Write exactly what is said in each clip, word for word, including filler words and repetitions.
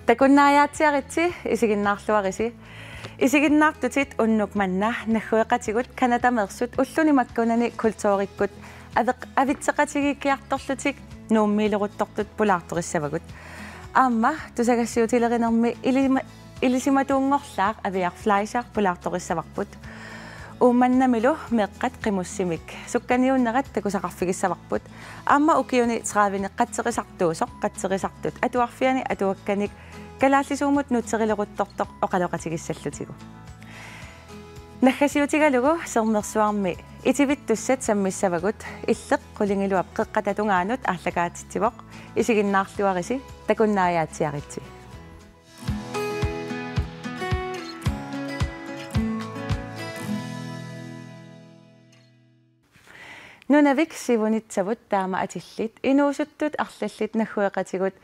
Takunnaajaatsiaritsi, isiginnaarluarisi. Isiginnaartutit unnuk manna naggueqatigut Canadameersut ulluni makkunani kulturikkut aveq-, avitseqatigiikkiartorlutik Nuummiileruttortut pulaartorissavagut. Aamma tusagassiuutilerinermi ilima-, ilisimatuunngorlaaq Aviar Fleischer pulaartorissavarput. Uummannamilu meeqqat qimussimik sukkaniunnerat takusaqarfigissavarput. Aamma ukiuni tredive-ni qatserisartuusoq, qatserisartut atuarfianni atuakkanik kalaallisuumut nutserileruttortoq oqaloqatigissallutigu. Naggasiutigalugu Sermersuarmi itivittussat sammissavagut, Illeq qulingiluap qeqqata tungaanut aallakaatitsivoq. Isiginnaarluarisi, takunnaajaatsiaritsi. Nunavik sivunitsavut taama atillit, inuusuttut arlallit naggueqatigut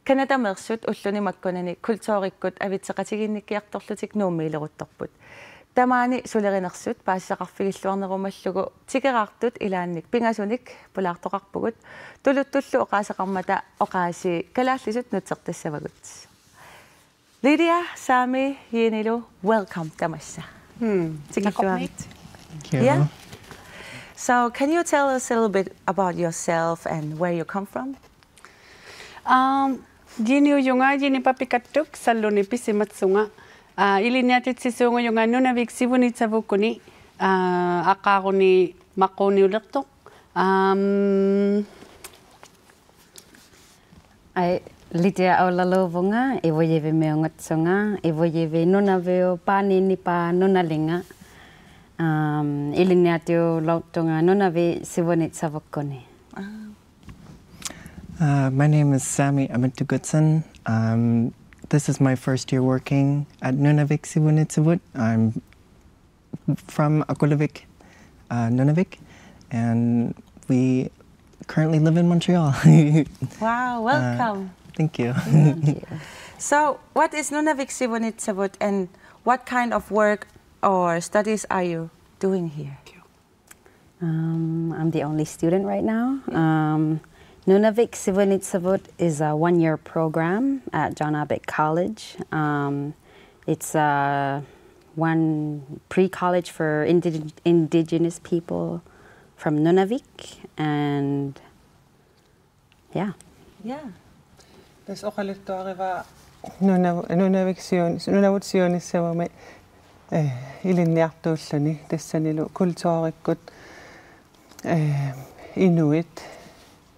Canadameersut ulluni makkunani kulturikkut avitseqatigiinnikkiartorlutik Nuummiileruttorput. Tamaani sulerinersut paasisaqarfigilluarnerumallugu tikeraartut ilaannik pingasunik pulaartoqarpugut, tuluttullu oqaaseqarmata oqaasii kalaallisut nutsertassavagut. Lydia, Sami, Jenilu, welcome tamassa. Hmm. Tikilluarit. Thank you. Yeah. So, can you tell us a little bit about yourself and where you come from? Um, Jeni uunga, Jeni Papikattuk, Salluni pisimassaanga. Uh, ilinniartitsisuugama Nunavik sivunitsavukkuni, uh, aqqaruni maqquniulertoq. Um, Ai, Lydia Aulaluuvunga, Iwujivimiunngitsunga, Iwujivi nunaviup paaniinnipaa nunalinga. Um, ilinniartulertunga Nunavik sivunitsavukkuni. Uh, my name is Sami Amitugutsan. Um, this is my first year working at Nunavik Sivunitsavut. I'm from Aklavik, uh, Nunavik, and we currently live in Montreal. Wow, welcome. Uh, thank you. So, what is Nunavik Sivunitsavut and what kind of work or studies are you doing here? Um, I'm the only student right now. Um, Nunavik Sivunitsavut is a one-year program at John Abbott College. Um, it's a one pre-college for indig- indigenous people from Nunavik, and yeah. Yeah. Tassa oqaluttuarivara Nunav-, Nunavik siun-, Nunavut siunissavummi, eh, ilinniartuulluni, tassanilu kulturikkut, eh, inuit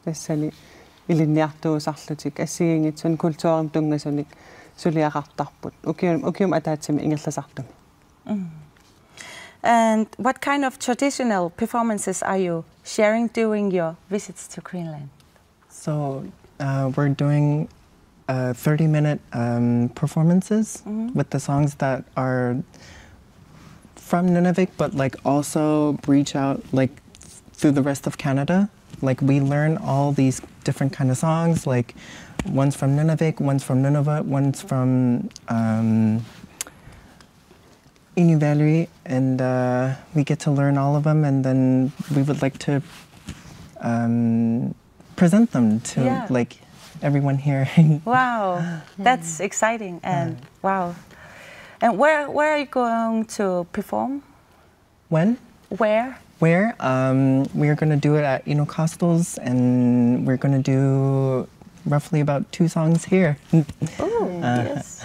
tassani ilinniartuusarlutik assigiinngitsunik kulturimut tunngasunik suliaqartarput. Ukium-, ukiumut ataatsimi ingerlasartumi. And what kind of traditional performances are you sharing during your visits to Greenland? So uh, we're doing uh, thirty minute um, performances with the songs that are from Nunavik, but like also reach out like through the rest of Canada. Like we learn all these different kind of songs. Like one's from Nunavik, one's from Nunavut, one's from um, Inuvialuit, and uh, we get to learn all of them. And then we would like to um, present them to Yeah. like everyone here. Wow, that's exciting and wow. And where where are you going to perform? When? Where? Where? Um, we are going to do it at Inuk Hostels, and we're going to do roughly about two songs here. Oh, yes.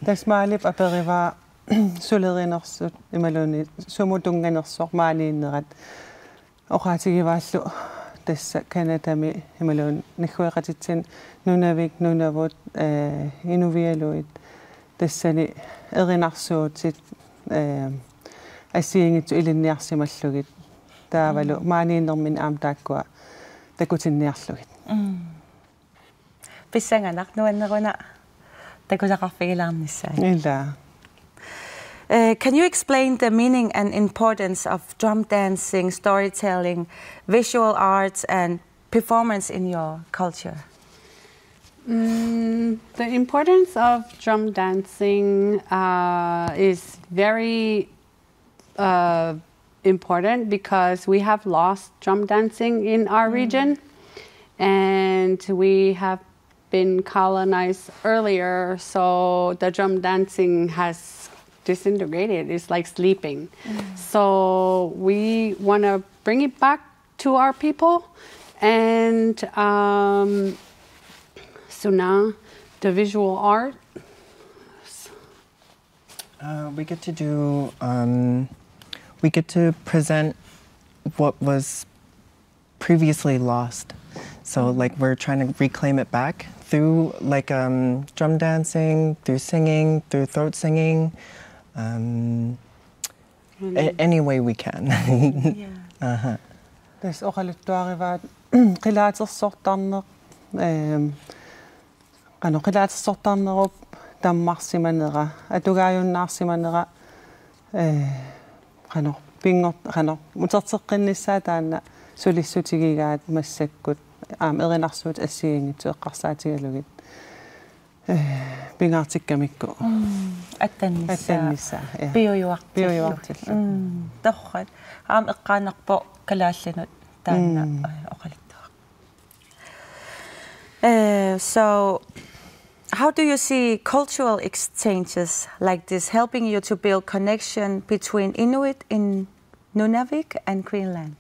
Tassa Maalip aperivaa sulerinersut imaluunniit sumut tunnganersoq maaniinnerat oqaatigivaallu tassa Canadami imaluunniit naggueqatitsinni Nunavik, Nunavut, eh, Inuvialuit tassani erinarsuutit, eh, assigiinngitsut ilinniarsimallugit taavalu maaniinnerminni aamma taakkua takutinniarlugit. Pissanganaq nuanneruna takusaqarfigilaarnissaa. Ilaa. Uh, can you explain the meaning and importance of drum dancing, storytelling, visual arts, and performance in your culture? Mm, the importance of drum dancing uh, is very uh, important because we have lost drum dancing in our region, and we have been colonized earlier, so the drum dancing has disintegrated. It's like sleeping. So we want to bring it back to our people. And um, Suna, the visual art. Uh, we get to do, um, we get to present what was previously lost. So, like, we're trying to reclaim it back through, like, um, drum dancing, through singing, through throat singing, um, a- any way we can. Uh-huh. Tassa oqaluttuarivaat qilaatersortarneq, ehm, qanoq qilaatersortarnerup tammarsimanera, atugaajunnaarsimanera, eh, qanoq pinngor-, qanoq uterteqqinnissaa taanna sulissutigigaat massakkut aamma erinarsuutit assigiinngitsut eqqarsaatigalugit, eh, pingaartikkamikku. Attannissaa. Attannissaa, ja. Piujuartillu. Piujuartillu. Mm. Torrak. Aamma eqqaanarpoq kalaallinut taanna, Mm. eh, oqaluttuaq. Eh, so, how do you see cultural exchanges like this helping you to build connection between Inuit in Nunavik and Greenland?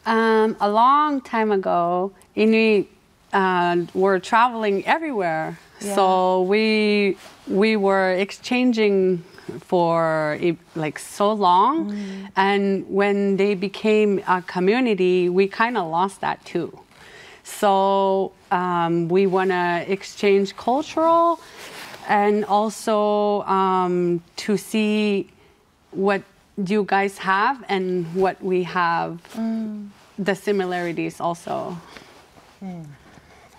Um, a long time ago, Inuit uh, were traveling everywhere. Yeah. So we we were exchanging for eh, like so long, and when they became a community, we kind of lost that too. So um, we want to exchange cultural and also um, to see what you guys have and what we have, the similarities also.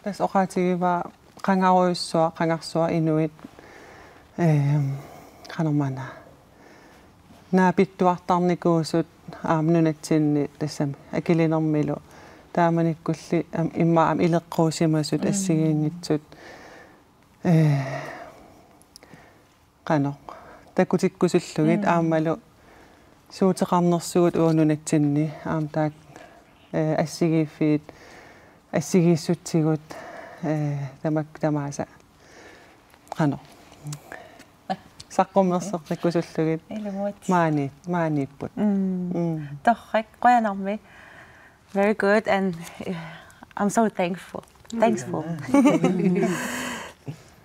Tassa oqaatigivaa qangarujussuaq, qangarsuaq inuit, ehm, qanormaana. Naapittuartarnikuusut aamma nunatsinni tassami akilinermilu. Taamanikkulli aamma immaqa aamma ileqquusimasut assigiinngitsut. Eh, qanoq. Takutikkusullugit aammalu suuteqarnersugut uagut nunatsinni aamma taakku, eh, assigiiffiit, assigiissutsigut, eh, tamakku tamaasa. Qanoq. Saqqummerseqqikkusullugit Ilumut. maani, maaniipput. Mm. Mm. Torrak, qujanarmi. Very good, and eh, I'm so thankful. Thankful.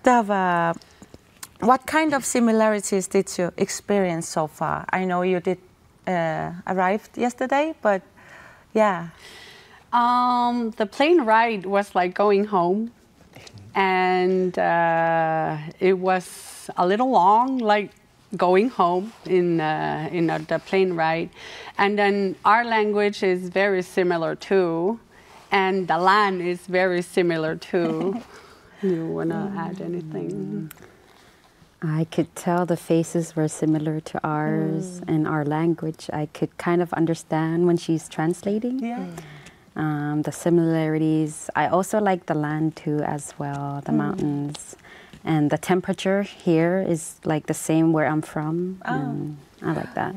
Taava, what kind of similarities did you experience so far? I know you did uh, arrived yesterday, but yeah. Um, the plane ride was like going home, and uh, it was a little long, like going home in uh, in uh, the plane ride. And then our language is very similar too, and the land is very similar too. You wanna add anything? I could tell the faces were similar to ours and our language. I could kind of understand when she's translating. Yeah. Um, the similarities. I also like the land too, as well, the mountains. And the temperature here is like the same where I'm from. And I like that.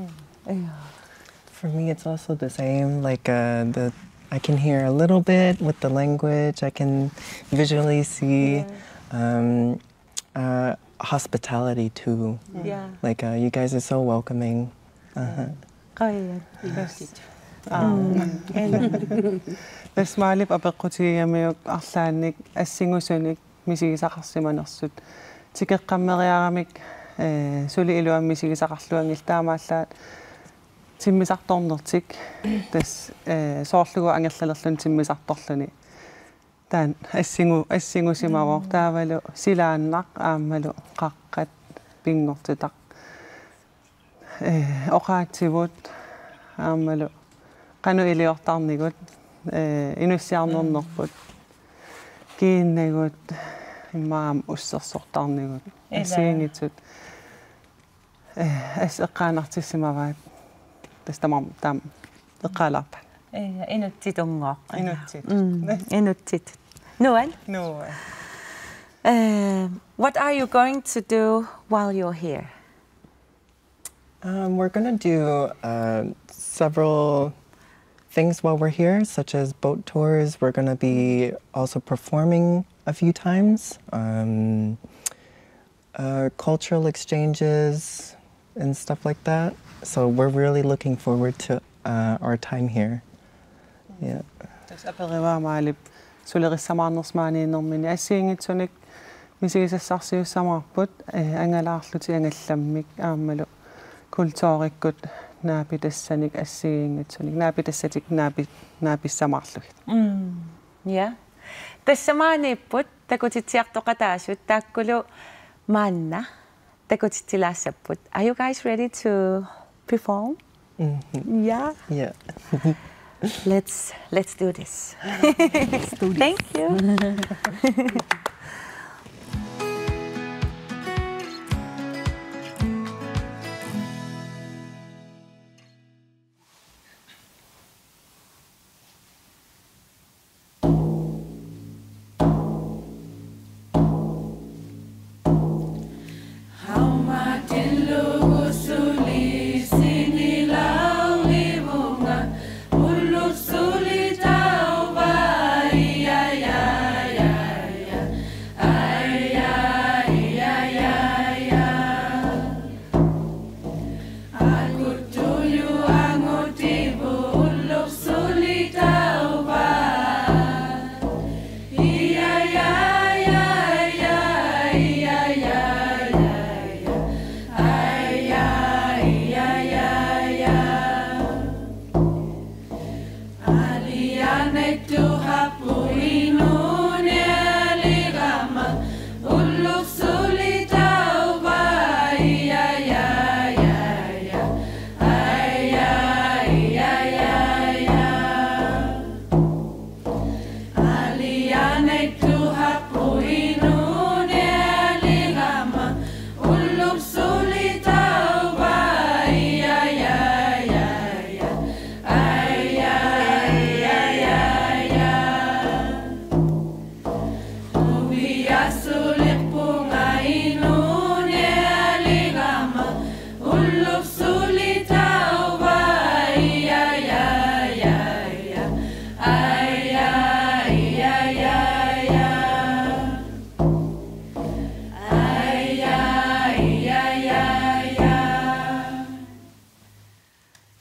For me, it's also the same. Like uh, the, I can hear a little bit with the language. I can visually see um, uh, hospitality too. Yeah. Like uh, you guys are so welcoming. Uh-huh. Qujan. Tassa Maalip apeqqutigigamiuk arlaannik assingusunik misigisaqarsimanersut. Tikeqqammeriaramik, eh, suli iluamik misigisaqarluanngillat, taamaallaat timmisartornertik. Tassa, eh, soorlugu angerlalerluni timmisartorluni. Taanna assingu-, assingusimavoq, taavalu silaannaq aammalu qaqqat pinngortitaq. Eh, oqaatsivut aammalu qanoq iliortarnigut, eh, inussiarnernerput, kiinnagut, immaqa aamma ussersortarnigut. Assigiinngitsut, eh, assut eqqaanartissimavaat. Tassa tamarmik taama eqqaalaarpaat. Ja, inuttitut. Inuttitut. Mm, inuttitut. Nuan? Nuan. Uh, what are you going to do while you're here? Um, we're going to do uh, several things while we're here, such as boat tours. We're going to be also performing a few times, um, uh, cultural exchanges and stuff like that. So we're really looking forward to uh, our time here. Yeah. Tassa aperivaat Maalip sulerissamaarnersoq maaniinnermini assigiinngitsunik misigisassarsiussamaarput, eh, angalaarlutik angallammik aammalu kulturikkut naapitassanik assigiinngitsunik naapitassatik naapi-, naapissamaarlugit. Mm. Ja. Tassa maaniipput takutitsiartoqataasut taakkulu maanna takutitsilaassapput. Are you guys ready to perform? Mm-hmm. Yeah. Yeah. Let's let's do this. Let's do this. Thank you.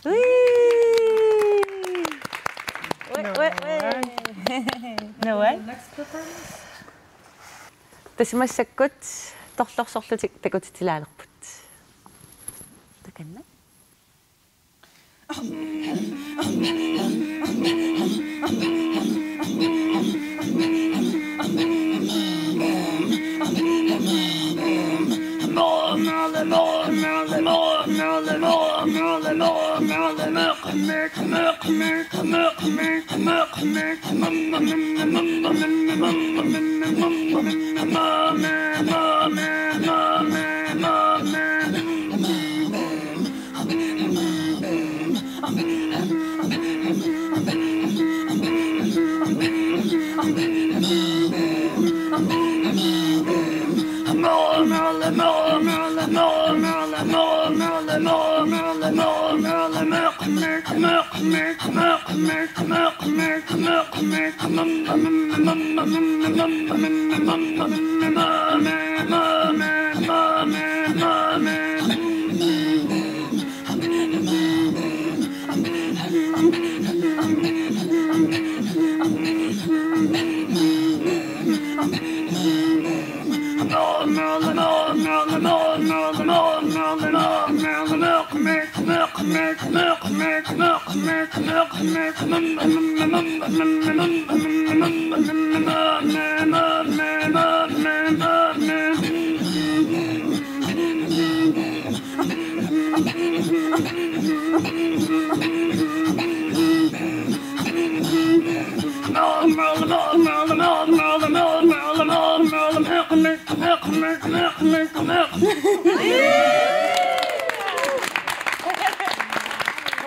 Wee! Wee, wee, wee. Nuann'. Tassa massakkut torlorsorlutik takutitsilaalerput. Takanna.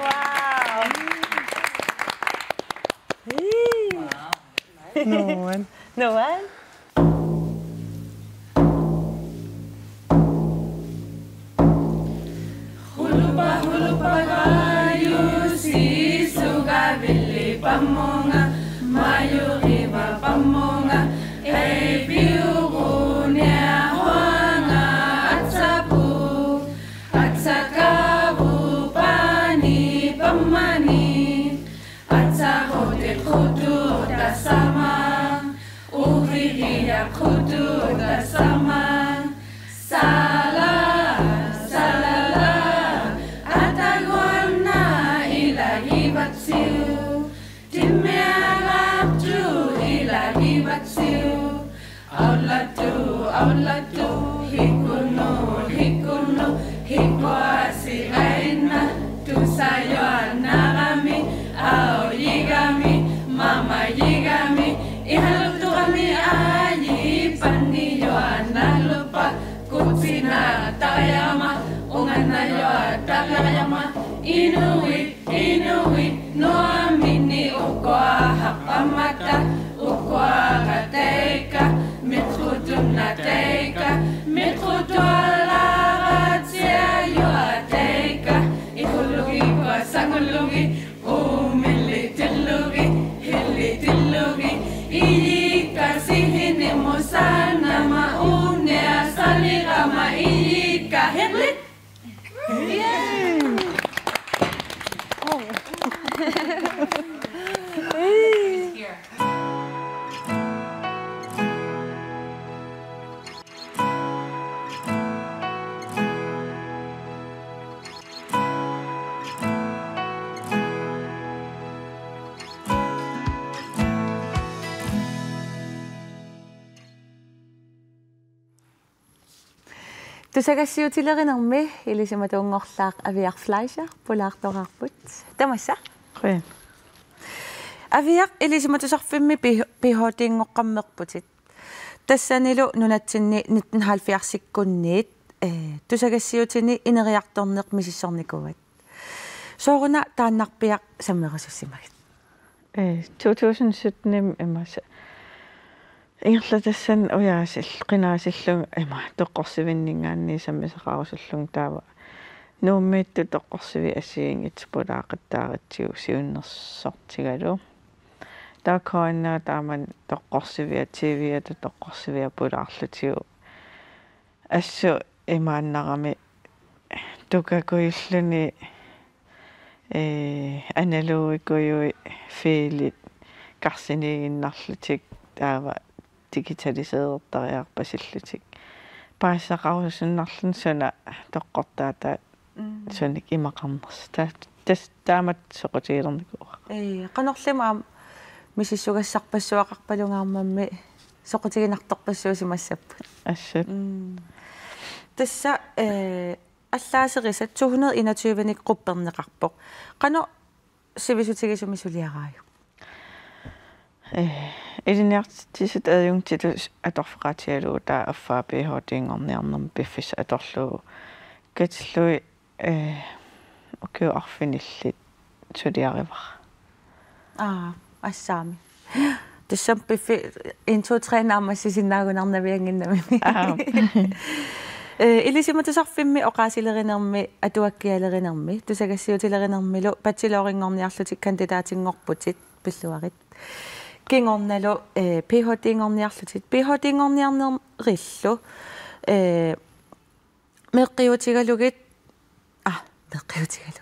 Wow. Nuann'. Nuann'. Qututasama, uhiria qututasama. Sala, salala, ataguanna ilagivatsiu. Timmiagaptu ilagivatsiu. Aulatu, aulatu, hikunu, hikunu, hikuasi aina, tusajuannarami, aujigami, mamajigami, ihaluturami aji, pannijuannalupa, kutsina tajama, ungannajuatajama, inuit, inuit, nuamini ukua hapammata, ukuara teika, mitrutunna teika, mitrutualaaratsiajua teika, ihulugi kuasangulugi, umilitillugi, hilitillugi, ijika sihini musanama unia salirama ijika hirlit. Tusagassiuutilerinermi ilisimatuunngorlaaq Aviaq Fleischer pulaartoraarput. Tamassa. Qujan. Aviaq, ilisimatusarfimmi pi-, ph d-inngoqqammerputit. Tassanilu nunatsinni nitten halvfjerdsikkunniit, eh, tusagassiutini ineriartorneq misissornikuuat. Sooruna taannarpiaq sammerusussimagit? Eh, to tusind syttenimi imassa ingerlatassannik ujaasil-, qinaasillunga ima toqqorsivinninngaanniit sammisaqarusullunga taava Nuummiittut toqqorsiviit assigiinngitsut pulaaqattaaratsigu siunnersortigalugu. Taava K N R taamani toqqorsivia, T V-ata toqqorsivia pulaarlutigu. Assut imaannarami tukakujulluni, eh, analogikujui fiilit karsiniiginnarlutik taava digitaliseertariarpasillutik. Paasisaqarusunnarluni suna toqqortaataat Mm. sunik imaqarnersoq. Ta-, tas-, taamatut soqutigilernikuuara. Ee, qanorlima aamma misissugassarpassuaqarpalungaarmammi soqutiginartorpassuusimassapput. Assut. Mm. Tassa, ee, allaaserisat to hundrede enogtyve-nik qupperneqarpoq. Qanoq sivisutigisumik suliaraajuk? Eh, ilinniartitsisut adjunktittut atorfeqatigalugu taava affaa ph d-inngorniarnermi piffissaq atorlugu katillugit, eh, ukiut arfinillit suliarivara. Aa, assaami. Tassami piffi en, to, tre naammassisinnaagunarnaviannginnami. Aap. Eh, ilisimatusarfimmi oqaasilerinermi, atuakkialerinermi, tusagassiuutilerinermilu bachelorinngorniarlutit kandidaatinngorputit pilluarit. Kingornalu, eh, ph d-inngorniarlutit. Ph d-inngorniarnerillu, eh, meeqqiutigalugit, ah, meeqqiutigalugit.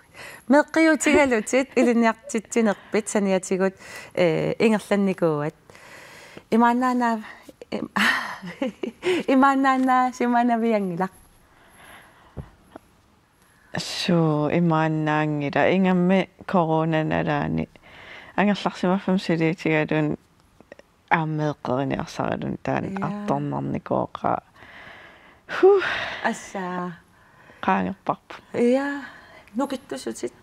Meeqqiutigalutit ilinniartitsinerpit saniatigut, eh, ingerlannikuuat. Imaannaanaa-, im-, imaannaannaasimaanavianngilaq. Suu, imaannaanngilaq. Ingammik coronap nalaani angerlarsimaffimmi suliutigalugu aamma meeqqeriniarsaralunga taanna. Ja. Artornarnikooqaaq. Huh. Assaa. Qaangerparput. Ja, nukittusutit.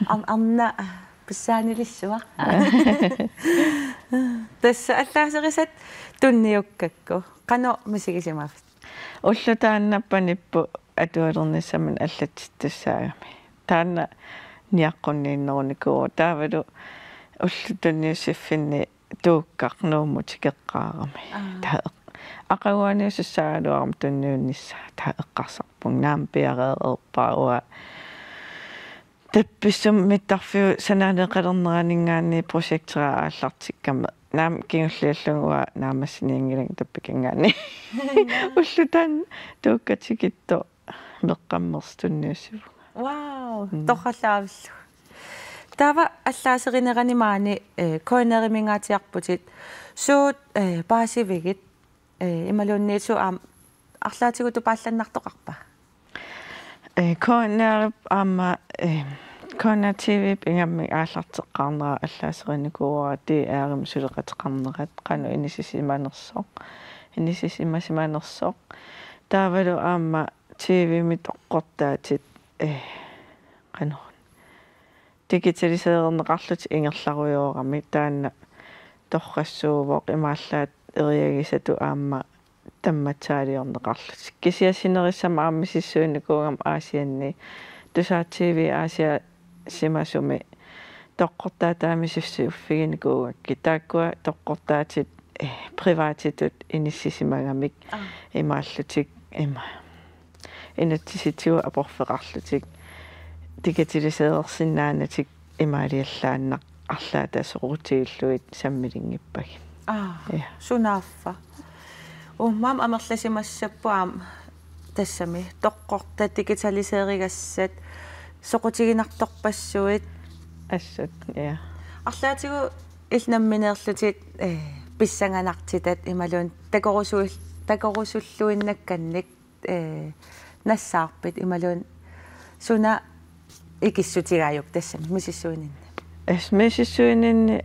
Am-, amna pissaanilissuaq. Tassa allaaserisat tunniukkakku. Qanoq misigisimavit? Ulloq taanna panipput atualernissamut allatsittussaagami. Taanna niaqqunniinnerunikuuvoq. Taavalu ullut tunniussiffinni Tuukkaq Nuummut tikeqqaarami. Aa. Taava eq-, aqaguaniussussaagaluarami tunniunnissaa. Taava eqqarsarpunga naamik piareerpaavoq. Tappissumik mittarfiup sananeqalerneraninngaanniit projektera aallartikkama. Naamik kingulliullugu uanga naammassinianngilanga tappikanngaanniit. Ulloq taanna Tuukkap tikittoq meqqammersoq tunniussivunga. Wow, mm, torrallaavillugu. Taava allaaserinerani maani, eh, K N R-iminngaatiarputit. Suut, eh, paasivigit, eh, imaluunniit suut aamma arlaatigut tupaallannartoqarpa? Eh, K N R-ip aamma, eh, K N R T V-p ingammik aallarteqqaarnera allaaserinikuuara D R-imut suleqateqarnerat, qanoq inissisimanersoq, inissisimasimanersoq. Taavalu aamma T V-mi toqqortaatit, eh, qanoq digitaliseerneqarlutik ingerlarujoorami, taanna torrassuuvoq, imaallaat eriagisatut aamma tammatsaaliorneqarlutik. Kisianni sinerissami aamma misissuinikuugama Aasianni, Tusaat T V Aasiasimasumi toqqortaataat misissuiffiginikuugakkit. Taakkua toqqortaatit, eh, privatitut inissisimagamik. Aa. Imaallutik ima inatsisitigut aporfeqarlutik digitaliseersinnaanatik imaaliallaannaq arlaata soqutigillugit sammilinngippakkit. Aa, ja. Sunaaffa. Uummaam amerlasimassapput aamma tassami toqqortat digitaliseerigassat soqutiginartorpassuit. Assut, ja. Arlaatigut illit nammineerlutit, eh, pissanganartitat imaluunniit takorusuil-, takorusulluinnakkannik, eh, nassaarpit imaluunniit suna ikissutigaajuk tassami misissuininni? Assut misissuininni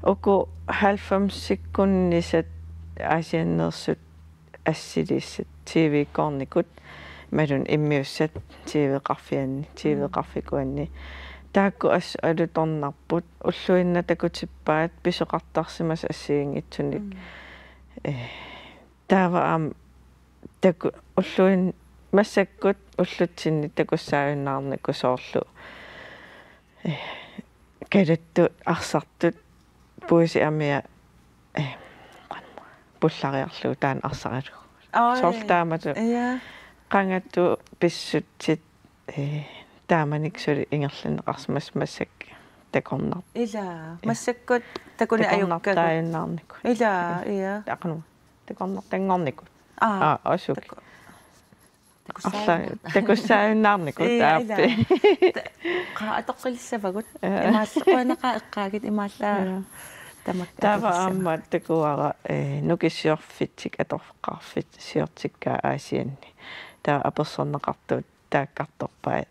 uku halvfemsikkunnisat Aasianneersut assiliissat T V-kkoornikut, imaluunniit immiussat T V-qarfianni, T V-qarfikuanni. Taakku assut alutornarput, ulluinnarni takutippaat pisoqartarsimasut assigiinngitsunik. Mm. Eh, taava aamma taku-, ulluin-, massakkut ullutsinni takussaajunnaarnikut soorlu, eh, kalattut arsartut puisit amia, eh, pullariarlugu taanna arsaralugu. Aa, soorlu ja. Taamatut. Ja. Qangatut pissutsit, eh, taamanikkut suli ingerlanneqarsimasut massakkut takornar-. Ila, ja. Massakkut takuneq ajukkagut. Takornartaajunnaarnikut. Ila, ja. Taqanuma. Takornartanngornikut. Aa, aa, asuki. Taku-, arla-, takussaajunnaarnikut. Takussaajunnaarnikut, ja, ila. Aappi. Ta-, qaa, atoqqilissavagut. Ja. Imaallaat qujanaqaaq eqqaagit imaallaat. Ja. Tamakku. Taava atoqqissavagut. Aamma takuara, eh, nukissiorfitsik atorfeqarfissiortikkaat Aasianni. Taava apersorneqartut taakkartorpaat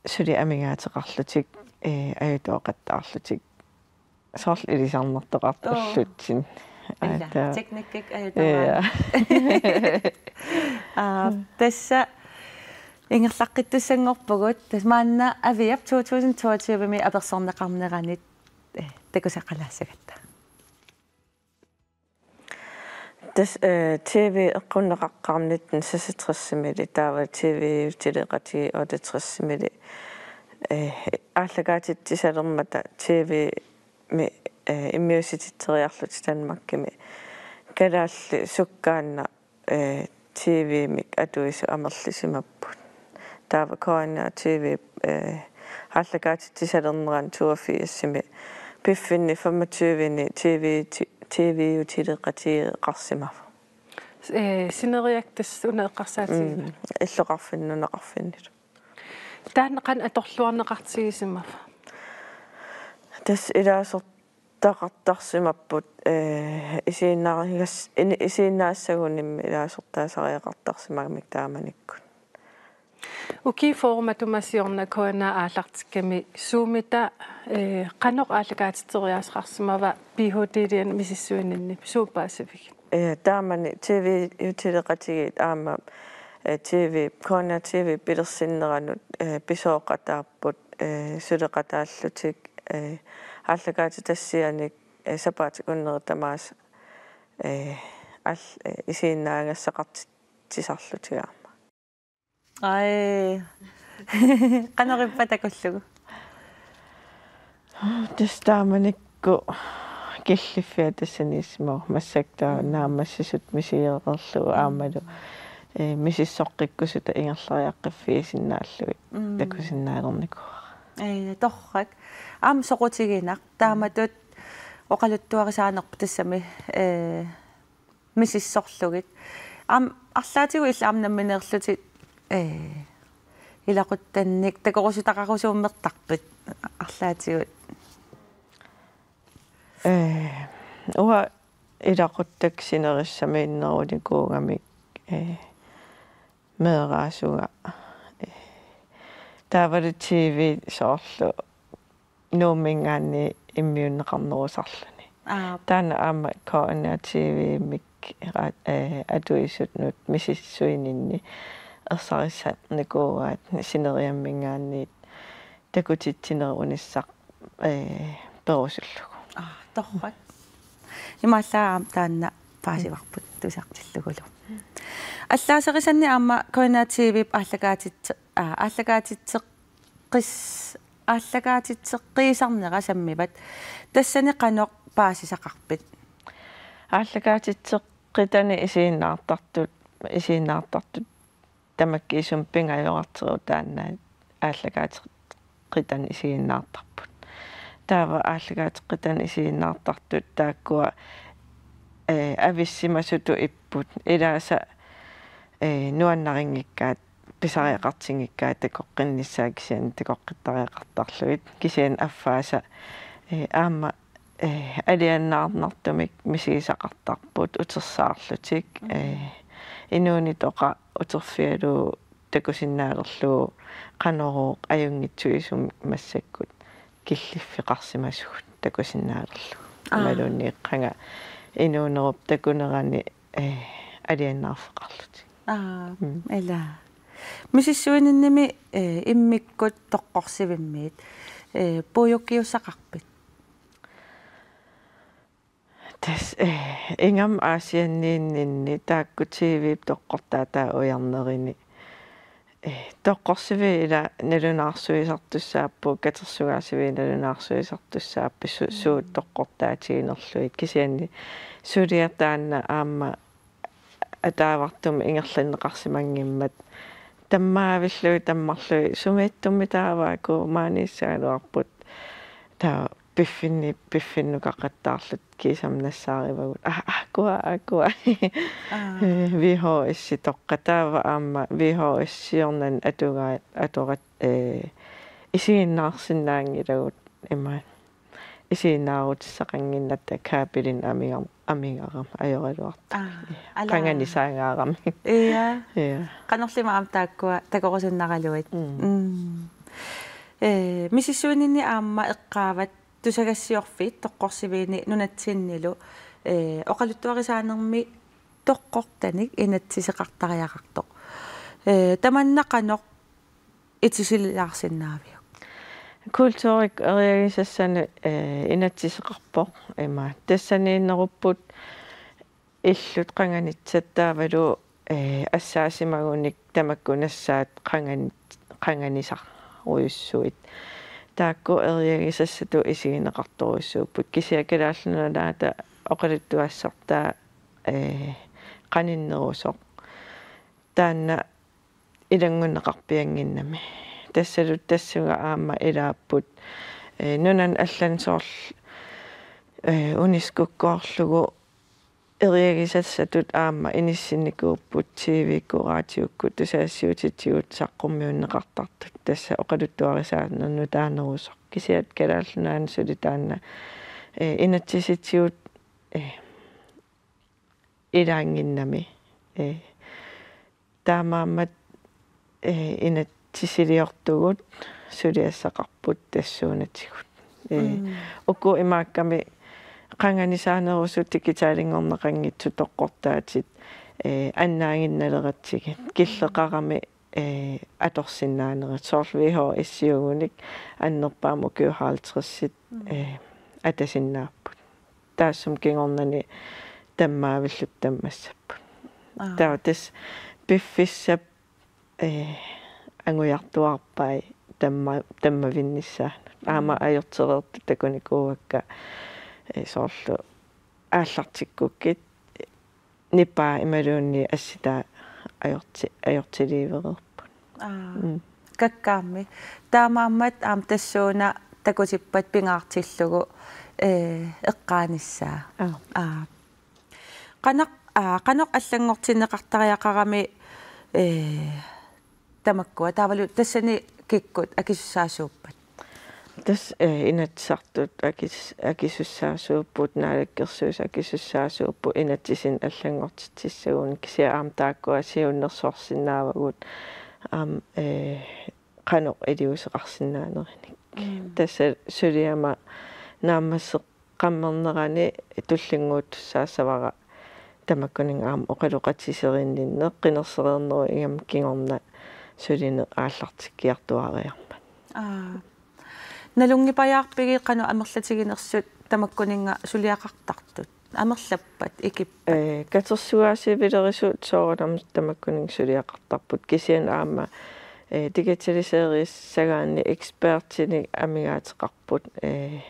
suli amigaateqarlutik, eh, ajutooqattaarlutik. Soorlu ilisarnartoqartut. Oo. Ullutsinni. Ila, aata. Teknikkik ajutooqaat. Ja. Aa, tassa ingerlaqqittussanngorpugut. Tassa maanna Aviap to tusind toogtyve-mi apersorneqarneranit, eh, takusaqalaassagatta. Tassa, eh, T V eqqunneqaqqaarmat nitten seksogtres-imili taava T V-utileqatigiit otteogtres-imili, eh, aallakaatitsisalermata T V-mi, eh, immiussititseriarlutik Danmarkimi kalaallit sukkaannaq, eh, T V-mik atuisut amerlisimapput. Taava K N R T V, eh, aallakaatitsisalernerani toogfirsimi piffinni femogtyve-ni T V, T V-utileqatigeeqarsimavoq. Eh, sineriak tassa una eqqarsaatigiva? Mm, illoqarfinni nunaqarfinnilu. Taanna qanoq atorluarneqartigisimava? Tassa ilaasortaqartarsimapput, eh, isiginnaarigas-, ini-, isiginnaassagunimmi ilaasortaasariaqartarsimagamik taamanikkut. Ukiut fyrre matuma siorna K N R aallartikkami suumita, eh, qanoq aallakaatitseriaaseqarsimava Ph.D.-liani misissuininni, suut paasivigit? Eh, taamani T V-utileqatigiit aamma, eh, T V, K N R T V pilersinneranut, eh, pisooqataapput, eh, suleqataallutik, eh, aallakaatitassianik, eh, sapaatip akunneri tamaasa, eh, al-, eh, isiginnaagassaqartitsisarlutik aamma. Ai. Qanoq ippa takullugu? Tassa taamanikkut killiffia tassaniissimavoq, massakkut taava naammassisutut misigereerlugu aammalu, eh, misissoqqikkusutat ingerlariaqqiffigisinnaallugit. Mm. Takusinnaalernikuuara. Ai, torrak. Aamma soqutiginaq. Taamatut oqaluttuarisaanerput tassami, eh, misissorlugit. Aamma arlaatigut illit aamma nammineerlutit, eh, ilaquttannik takorusutaqarusuummertarpit. arlaatigut? Ee, uanga ilaquttakka sinerissamiinnerunikuugamik, ee, meeraasunga, ee, taavalu T V soorlu Nuumminngaanniit immiunneqarnerusarluni. Aap. Taanna aamma K N R T V-mik ra-, ee, atuisutut misissuininni ersarissarnikuuaat sineriamminngaanniit takutitsinerunissaq, ee, perusullugu. Aa, torrak. Imaallaat aamma taanna paasivarput tusartillugulu. Allaaserisanni aamma K N R T V-p aallakaatitse-, aa, aallakaatitseqqis-, aallakaatitseqqiisarnera sammivat. Tassani qanoq paasisaqarpit? Aallakaatitseqqitani isiginnaartartut, isiginnaartartut tamakkiisumik pingajorartigu taanna aallakaateqqitani isiginnaartarput. Taava aallakaateqqitani isiginnaartartut taakkua, ee, avissimasutut ipput. Ilaasa, ee, nuannarinngikkaat, pisariaqartinngikkaat takoqqinnissaat kisianni takoqqittariaqartarlugit. Kisianni affaasa, ee, aamma, ee, alianaarnartumik misigisaqartarput utersaarlutik, ee, inuunitoqa uterfigalugu takusinnaalerlugu qanorooq ajunngitsuisumik massakkut killiffeqarsimasugut takusinnaalerlugu. Aa. Imaluunniit qanga inuunerup takunerani, ee, alianaarfeqarlutik. Aa, mm, ila. Misissuininnimi, ee, immikkut toqqorsivimmiit, ee, puiukkiussaqarpit? Tassa, ee, ingammik Aasianniinninni taakku T V-p toqqortaataa ujarnerini, ee, toqqorsiviit ila nalunaarsuisartussaapput, katersugaasiviit nalunaarsuisartussaapput su-, suut toqqortaatiginerlugit. Kisianni suliaq taanna aamma ataavartumik ingerlanneqarsimanngimmat tammaavillugu tammarlugit sumiittumik taavaakku maaniissagaluarput, taava piffinni-, piffinnukaqattaarluta kiisami nassaarivagut. Aa, aakkua, aakkua. Aa. V H S-itoqqat taava aamma V H S-iornani atugaat, atorat, ee, isiginnaarsinnaanngilagut ima isiginnaarutissaqannginnatta kabelinik amigar-, amigarama ajoraluartoq. Aa, alaa. Qanganisaangaarami. Ia. Ia. Qanorlima aamma taakkua takorusunnaraluit. Mm. Mm. Ee, misissuininni aamma eqqaavat tusagassiorfiit toqqorsiviini nunatsinnilu, ee, oqaluttuarisaanermi toqqortanik inatsiseqartariaqartoq. Ee, tamanna qanoq itisililaarsinnaaviuk? Kulturikkut eriagisassanut, ee, inatsiseqarpoq ima. Tassaniinnerupput illut qanganitsat taavalu, ee, assaasimagunik tamakku nassaat qangan-, qanganisarujussuit. Taakku eriagisassatut isigineqartorujussuupput. Kisianni Kalaallit Nunaata oqaluttuassartaa, ee, qaninnerusoq. Taanna ilanngunneqarpiannginnami. Tassalu tassunga aamma ilaapput, ee, nunani allani soorlu, ee, UNESCO-kkoorlugu eriagisassatut aamma inissinnikuupput T V-kkut, radiokkut, tusagassiuutitigut saqqummiunneqartartut, tassa oqaluttuarisaanerup nutaanerusoq. Kisianni Kalaallit Nunaanni suli taanna, ee, inatsisitigut, ee, ilaannginnami. Ee, taamaammat, ee, inatsisiliortugut suliassaqarput tassuunatigut. Ee, mm, uku imaakkami qanganisaanerusut digitalinngorneqanngitsut toqqortaatit, ee, annaaginnaleratsigit. Killeqarami, ee, atorsinnaanerit. Soorlu V H S-iugunik annerpaamik ukiut halvtredsit, mm, ee, atasinnaapput. Taassuma kingornani tammaavilluta tammassapput. Aa. Taava tassa piffissap, ee, angujartuarpai tamma-, tammavinnissaanut. Aamma, mm, ajortereertut takunikuuakka, ee, soorlu aallartikkukkit nipaa imaluunniit assitaa ajorti-, ajortiliivereerput. Aa. Mm. Kakkaammi. Taamaammat aamma tassuuna takutippat pingaartillugu, ee, eqqaanissaa. Aa. Aa. Qanoq, aa, qanoq allanngortinneqartariaqarami, ee, tamakkua. Taavalu tassani kikkut akisussaasuuppat? Tassa, eh, Inatsisartut akis-, akisussaasuupput, Naalakkersuisut akisussaasuupput, inatsisinik allanngortitsissagunik, kisianni aamma taakkua siunnersorsinnaavagut aamma, eh, qanoq iliuuseqarsinnaanerinik. Mm. Tassa suliama naammasseq- qammernerani tullinnguuttussaassavara tamakkuninnga aamma oqaloqatiserinninneq, qinersereernerup ingammik kingorna sulineq aallartikkiartuaariarmat. Aa. Nalunngipajaarpigit qanoq amerlatiginersut tamakkuninnga suliaqartartut? Amerlappat, ikippat? Ee, katersugaasivilerisut soorunami tamakkuninnga suliaqartarput. Kisianni aamma, ee, digitaliseerissagaanni ekspertinik amigaateqarput, ee,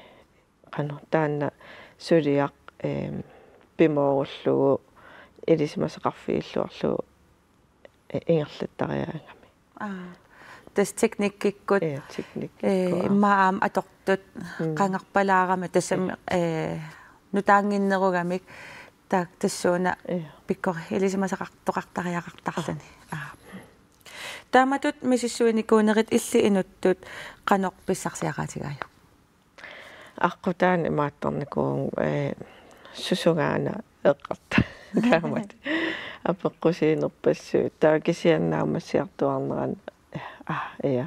qanoq taanna suliaq, eem, pimoorullugu ilisimasaqarfigilluarlugu, e, ingerlattariaangami. Aa. Tassa teknikkikkut, ee, teknikkikkut, ee, aa, immaqa aamma atortut, mm, qangarpalaarami tassami, ee, ee, nutaannginnerugamik taakku tassuuna, ee, pikkori ilisimasaqartoqartariaqartarluni. Aa. Aa. Taamatut misissuinikuunerit illit inuttut qanoq pissarsiaqaatigaajuk? Aqqutaani imaattarnikuuvunga, ee, susungaana eqqarta. Taamatut apeqqusiinerpassuit. Taava kisianni naammassiartuaarnerani, aa, ja.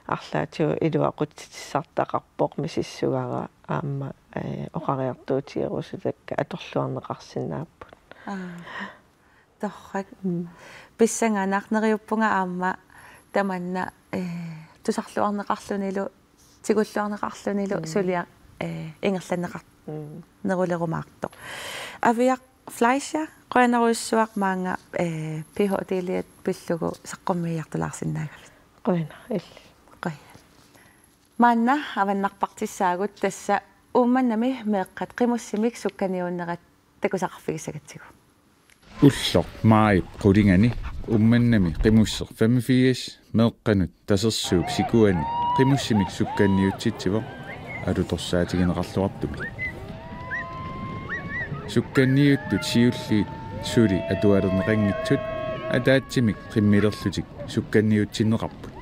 Arlaatigut iluaqutsitsissartaqarpoq misissugara aamma, ee, oqariartuutigerusutakka atorluarneqarsinnaapput. Aa. Torrak. Mm. Pissanganaq, neriuppunga aamma tamanna, ee, tusarluarneqarlunilu, tigulluarneqarlunilu, mm, suliaq, ee, ingerlanneqar-, mm, nerulerumaartoq. Aviaq Fleischer, qujanarujussuaq maanga, ee, Ph.D.-liat pillugu saqqummiiartulaarsinnaagavit. Qujanaq, illit. Qujan. Maanna avannarpartissaagut, tassa Uummannami meeqqat qimussimik sukkaniuunnerat takusaqarfigissagatsigu. Ulloq maajip qulingani Uummannami qimusseq femogfirs meeqqanut Tasersuup sikuani qimussimik sukkanniutsitsivoq alutorsaatigineqarluartumik. Sukkanniuttut siulliit suli atualerneqanngitsut ataatsimik qimmilerlutik sukkanniutsinneqarput.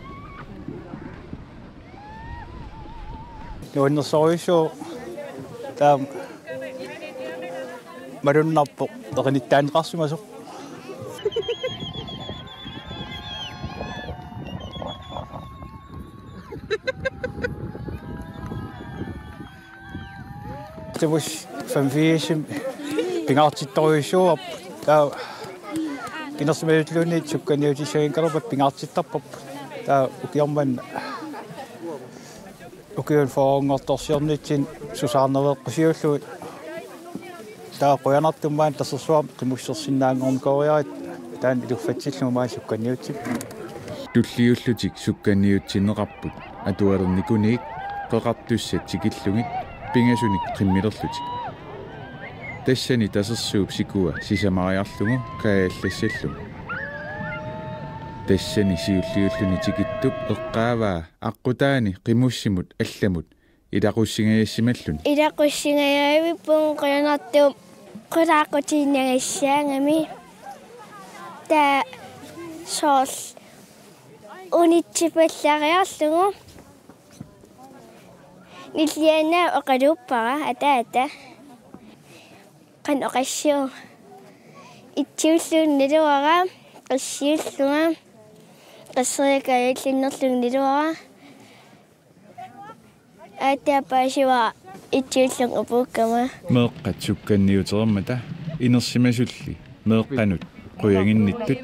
Nuannersorujussuuvoq, taama malunnarpoq eqinittaanneqarsimasoq. Tamassi femogfirsimi pingaartittorujussuuarput. Taava inersimasulluunniit sukkanniutissagaluarpat pingaartittarparput. Taava ukioq manna ukiuni fyrrenngortorsiornitsinni susaarnereqqusiullugit. Taava qujanartumik maani Tasersuarmi qimussersinnaanngornikooriarit, taanna iluffatsillugu maani sukkanniutsipput. Tulliullutik sukkanniutsinneqarput atualernikunik qeqartussat tikillugit pingasunik qimmilerlutik. Tassani Tasersuup sikua sisamariarlugu kaajallassallugu. Tassani siulliulluni tikittup eqqaavaa aqqutaani qimussimut allamut ilaqussingajassimallutik. Ilaqussingajavipput qujanartumik qulaaqutiinnagassiaangami. Taava soorlu unitsippallariarlugu. Nillianna oqaluuppara ataata. Qanoq qassiuk? Itsiullunga naluara, qassiullunga, qasseriakkaajulluunnerlunga naluara. Aatsaat paasivara itsiullunga upuukkama. Meeqqat sukkanniutereermata inersimasulli meeqqanut qujanginnittut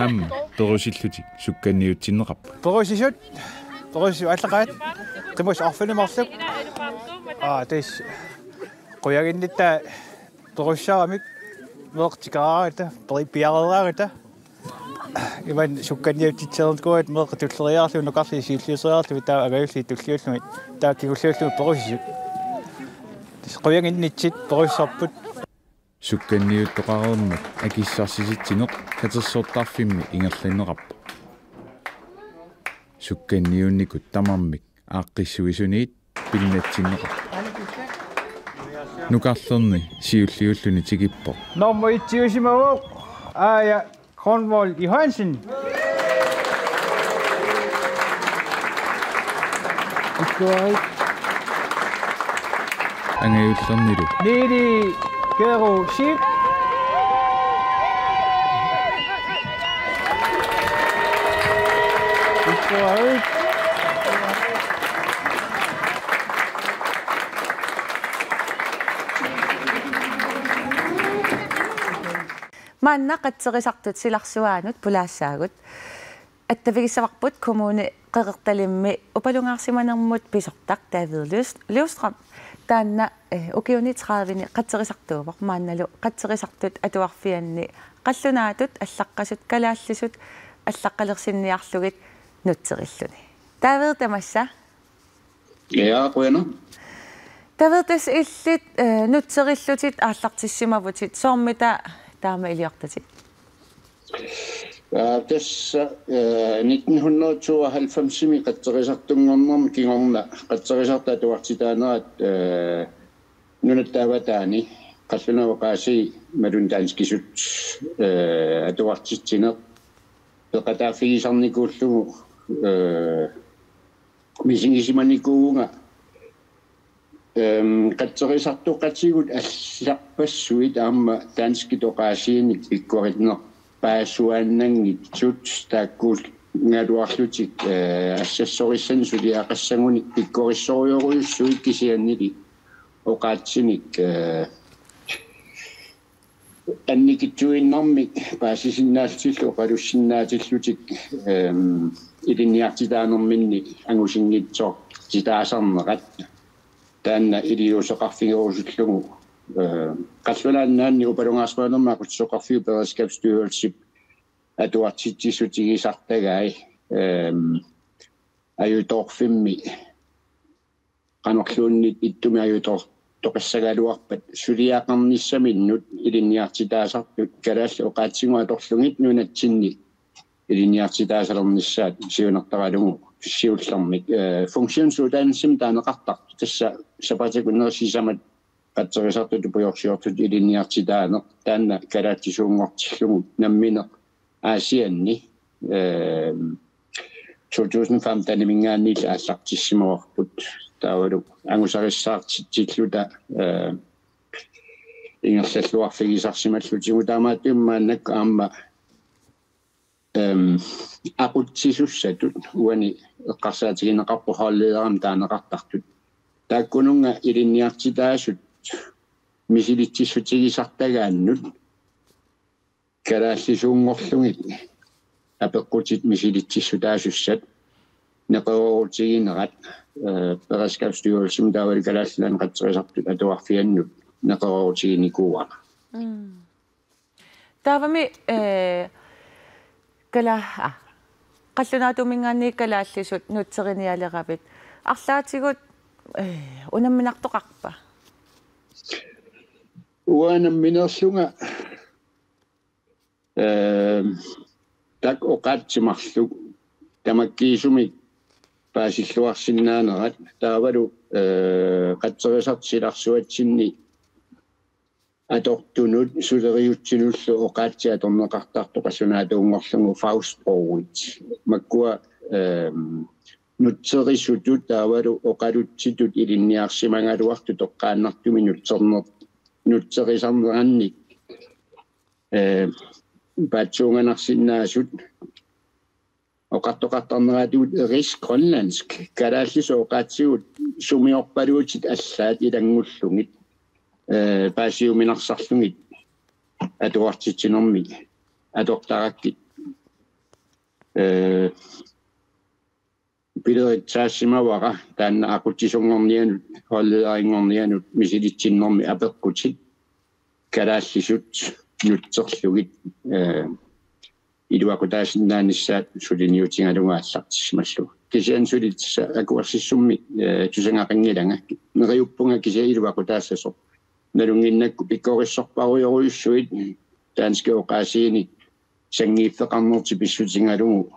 aamma perusillutik sukkanniutsinneqarput. Perusisut, perusisut allaqaat, qimussit arfineq-marluk. Aa, tassa qujanginnittai perusissaramik, meeqqat tikeraaraangata, peri-, piareeraangata. Imannak sukkanniutsitsereernikuugatta meeqqat tulleriiaarlugit, nukarliit siulliuteriiaarlugit, taava angajulliit tulliullugit, taava kingulliullugit perusisut. Tassa qujanginnitsit perusisarput. Sukkanniuttoqareermat akissarsisitsineq katersortarfimmi ingerlanneqarpoq. Sukkanniunnikut tamarmik aaqqissuisuniit pinnatsinneqarpoq. Nukarlerni siulliulluni tikippoq. Nummer et-iusimavoq Aaja Kornvold Johansen. Ikkuarit. Angajullernilu. Nili Kero Schiødte. Maanna qatserisartut silarsuaanut pulaassaagut. Attavigissavarput Kommune Qeqertalimmi upalungaarsimanermut pisortaq David Løs-, Løvstrøm. Taanna, eh, ukiuni tredive-ni qatserisartuuvoq, maannalu qatserisartut atuarfianni qallunaatut allaqqasut kalaallisut allaqqalersinniarlugit nutserilluni. David, tamassa. Ja, qujanaq. David, tassa illit, eh, nutserillutit aallartissimavutit, soormita taama iliortatit? Ja, tassa, eh, nitten hundrede tooghalvfems-imi qatserisartunngornermi kingorna qatserisartut atuartitaanerat, eh, nunatta avataani qallunaat oqaasii imaluunniit danskisut, eh, atuartitsineq peqataaffigisarnikuullugu, eh, misigisimanikuuvunga, ehm, qatserisartoqatigut allarpassuit aamma danskit oqaasiinik pikkorinnerpaasuaannanngitsut taakkuugaluarlutik, eh, assassorissani suliaqassagunik pikkorissorujorujussuit, kisiannili oqaatsinik, eh, annikitsuinnarmik paasisinnaallutillu oqalussinnaatillutik, ehm, ilinniartitaanerminni angusinngitsoortitaasarnerat. Taanna iliuuseqarfigerusullugu, eh, Qallunaat Nunaanni upalungaarsimanermi aqutsisoqarfiup Beredskabsstyrelsip atuartitsissutigisartagai, ehm, ajutoorfimmi qanorluunniit ittumik ajutoortoqassagaluarpat suliaqarnissaminnut ilinniartitaasartut kalaallit oqaatsigut atorlugit nunatsinni ilinniartitaasalernissaat siunertaralugu siullermik, eh, funktionsuddannelsimi taaneqartartut, tassa sapaatip akunneri sisamat qatserisartut tupujorsiortut ilinniartitaaneq, taanna kalaallisuunngortillugu nammineq Aasianni, ehm, to tusind femten-iminngaanniit aallartissimavarput. Taavalu angusarissaartitsilluta, eh, ingerlalluarfigisarsimallutigu, taamaattumik maannakkut aamma, ehm, aqutsisussatut, uani eqqarsaatigineqarpoq holdlederimik taaneqartartut, taakkununnga ilinniartitaasut misilitsissutigisartagaannut kalaallisuunngorlugit apeqqutit misilitsissutaasussat neqeroorutiginerat, eh, Beredskabsstyrelsimi taavalu Kalaallit Nunaanni qatserisartut atuarfiannut neqeroorutiginikuuara. Mm. Taavami, eh, kala-, ah, qallunaatuminngaanniit kalaallisut nutserinialeravit. Arlaatigut, eh, unamminartoqarpa? Uanga nammineerlunga, ehm, taakku oqaatsit marluk tamakkiisumik paasilluarsinnaanerat, taavalu, eh, qatserisartut silarsuatsinni atortunut suleriaatsinullu oqaatsit atorneqartartut qallunaatuunngorlugu fagsprogit. Makkua, ehm, nutserisutut taavalu oqalutsitut ilinniarsimagaluartut toqqaannartumik nutserner-, nutserisarnerannik, eh, paatsuunganarsinnaasut oqartoqartarneratigut Rigsgrønlandsk, kalaallisut oqaatsigut sumiorpaluutit allaat ilanngullugit, eh, paasiuminarsarlugit atuartitsinermi atortarakkit. Eh, pileritsaassimavara taanna aqutsisunngornianut, holdlederinngornianut misilitsinnermi apeqqutit kalaallisut nutserlugit, eh, iluaqutaasinnaanissaat suliniutigalugu aallartissimallugu. Kisianni suli tassa akuersissummik, eh, tusagaqanngilanga. Neriuppunga kisianni iluaqutaassasoq. Nalunnginnakku pikkorissorparujorujussuit danskit oqaasiinik sanngiiffeqarnertik pissutigalugu,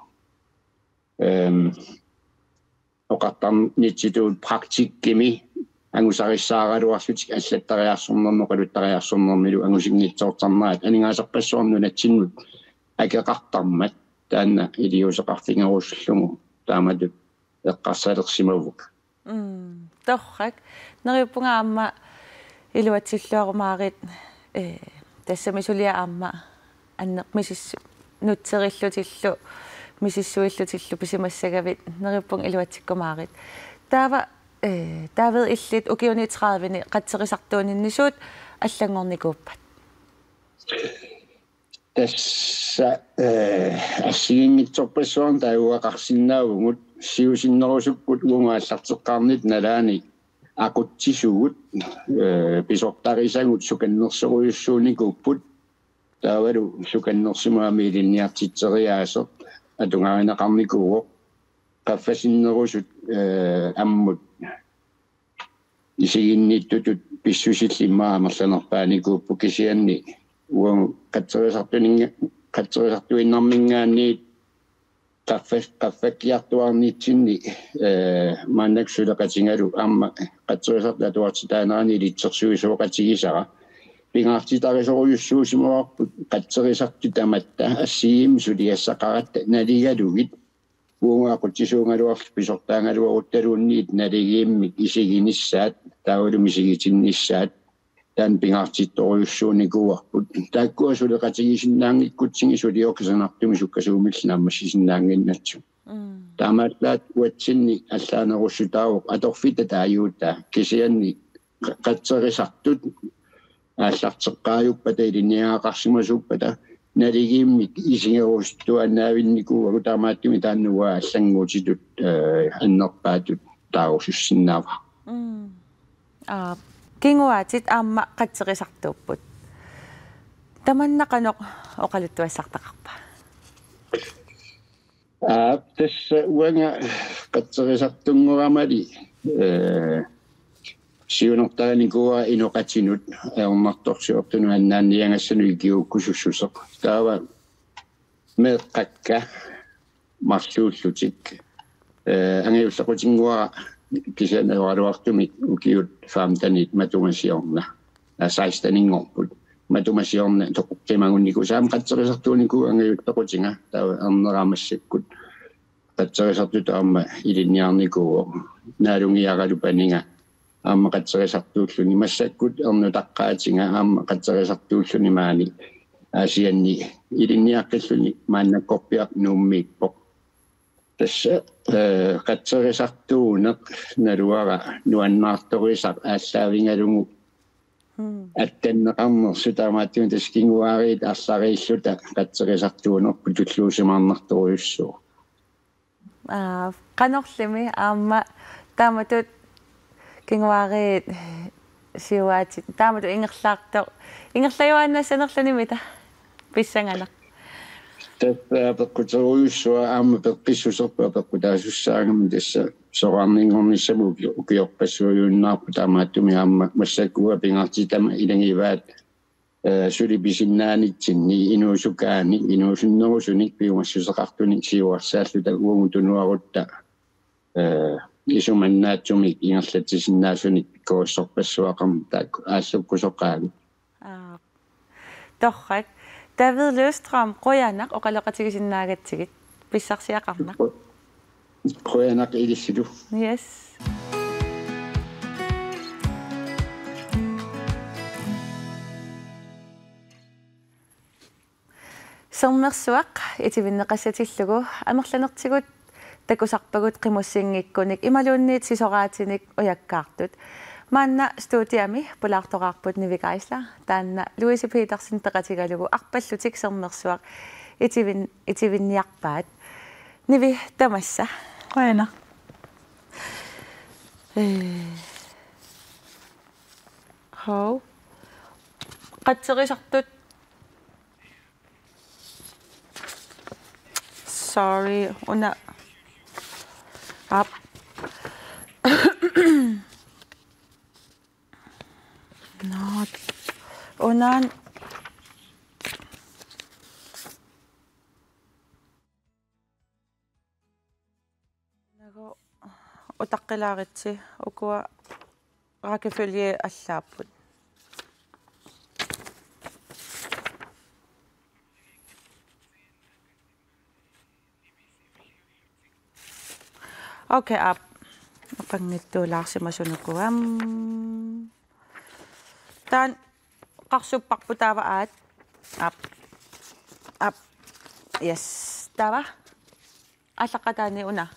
ehm, oqartarnitsitut praktikkimi angusarissaaraluarlutik allattariarsornermi oqaluttariarsornermilu angusinngitsoortarnerat aningaasarpassuarnik nunatsinnut akeqartarmat, taanna iliuuseqarfigerusullugu taamatut eqqarsalersimavunga. Mm, torrak. Neriuppunga aamma Iluatsilluarumaarit, eh, tassami suliaq aamma anneq misis-, nutserillutillu, misissuillutillu pisimassagavit neriuppunga iluatsikkumaarit. Taava, eh, David, illit ukiuni tredive-ni qatserisartuuninni suut allanngornikuuppat? Tassa, eh, assigiinngitsorpassuarnik taaguuteqarsinnaavugut, siusinnerusukkut uagut aallarteqqaarnitta nalaani aqutsisugut, eh, pisortarisagut sukannersorujussuunikuupput, taavalu sukannersimammik ilinniartitseriaaseq atugaarineqarnikuuvoq, qaffasinnerusut, eh, ammut isiginnittutut pissusillit immaqa amerlanerpaanikuupput, kisianni uagut qatserisartuninga-, qatserisartuinnarminngaanniit qaffas-, qaffakkiartuaarnitsinni, eh, maannakkut suleqatigalugu aamma qatserisartut atuartitaanerani ilitsersuisooqatigisara. Pingaartitarisorujussuusimavarput qatserisartut tamatta assigiimmik suliassaqaratta naligalugit. Uagut aqutsisuugaluarluta pisortaagaluaruttaluunniit naligiimmik isiginissaat, taavalu misigitinnissaat, taanna pingaartittorujussuunikuuarput. Taakkua suleqatigisinnaanngikkutsigit suliaq kusanartumik sukkasuumillu naammassisinnaannginnatsigu. Mm. Taamaallaat uatsinni allaanerussutaavoq atorfitta taaguutaa, kisianni qa-, qatserisartut aallarteqqaajuppata ilinniagaqarsimasuuppata naligiimmik isigerusuttuaannaavinnikuuagut, taamaattumik taanna uanga allannguutitut, eh, annerpaatut taaguusussinnaavara. Mm. Aa, kinguaatsit aamma qatserisartuupput. Tamanna qanoq oqaluttuassartaqarpa? Aap, tassa uanga qatserisartunngoramali, eh, siunertarinikuuara inoqatinut ajornartorsiortunut annaanniagassanut ikiuukkusussuseq. Taava meeqqakka marluullutik, eh, angajullequtinnguara kisianni ajoraluartumik ukiut femtenit matuma siorna, eh, seksteninngorput. Matuma siorna toqqimmagunnikuusaat aamma qatserisartuunikuuvoq angajullequtiga, taava ernera massakkut qatserisartutut aamma ilinniarnikuuvoq. Naalungiaralu paniga aamma qatserisartuulluni, massakkut ernutaqqaatiga aamma qatserisartuulluni maani Aasianni ilinniaqqilluni, maannakkorpiaq Nuummiippoq. Tassa, eh, qatserisartuuneq naluara nuannaartorisaq aallaavigalugu. Mm. Attanneqarnersoq, taamaattumik tassa kinguaariit arlariilluta qatserisartuunerput tulluusimaarnartorujussuuvoq. Aa, qanorlimi aamma taamatut kinguaariit siuaatit taamatut ingerlaartoq, ingerlajuaannassanerluni mita pissanganaq? Tassa peqquterujussuaq aamma peqqissuserput apeqqutaasussaagami, tassa soraarninngornissamut uki-, ukiorpassuujunnaarpoq, taamaattumik aamma massakkut pingaartitama ilagivaat, eh, suli pisinnaanitsinni inuusukaanik, inuusunnerusunik piumassuseqartunik siuarsaalluta uagut tunuarutta, eh, isumannaatsumik ingerlatsisinnaasunik pikkorissorpassuaqarmat taakku aallukkusoqaagit. Aa. Torrak. David Løvstrøm, qujanaq oqaloqatigisinnaagatsigit. Pissarsiaqarnaq. Qujanaq ilissillu. Yes. Sermersuaq itivinneqassatillugu amerlanertigut takusarpagut qimussinngikkunik imaluunniit sisoraatinik ujakkaartut. Maanna studiami pulaartoraarput Nivi Geisler, taanna Louise Petersen peqatigalugu arpallutik Sermersuaq itivin-, itivinniarpaat. Nivi, tamassa. Qujanaq. Ee. Hov. Qatserisartut. Sorry, una. Aap. Not. Unaana. Nagu utaqqilaaritsi, ukua rækkefølge allaapput. Okay, aap. Oqanngitsuulaarsimasunukua. Taanna qarsupparput taava aat. Aap. Aap. Yes. Taava. Aallaqqaataani una.